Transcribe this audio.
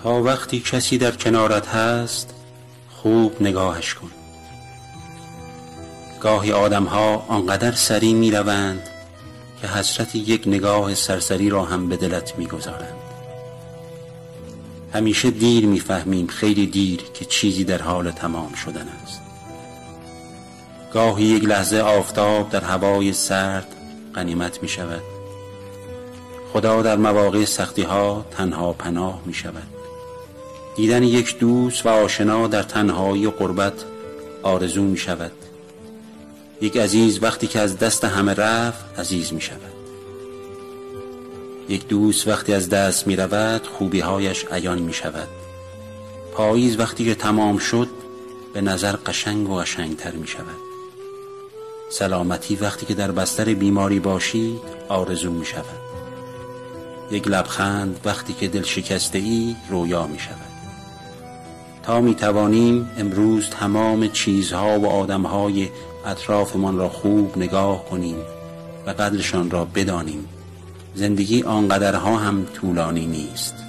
تا وقتی کسی در کنارت هست خوب نگاهش کن. گاهی آدمها آنقدر سریع می روند که حسرت یک نگاه سرسری را هم به دلت می گذارند. همیشه دیر می فهمیم، خیلی دیر، که چیزی در حال تمام شدن است. گاهی یک لحظه آفتاب در هوای سرد غنیمت می شود. خدا در مواقع سختی ها تنها پناه می شود. دیدن یک دوست و آشنا در تنهایی و غربت آرزو می شود. یک عزیز وقتی که از دست همه رفت عزیز می شود. یک دوست وقتی از دست می رود خوبیهایش عیان می شود. پاییز وقتی که تمام شد به نظر قشنگ و قشنگتر می شود. سلامتی وقتی که در بستر بیماری باشید آرزو می شود. یک لبخند وقتی که دل شکسته ای رویا می شود. تا می توانیم امروز تمام چیزها و آدمهای اطرافمان را خوب نگاه کنیم و قدرشان را بدانیم. زندگی آنقدرها هم طولانی نیست.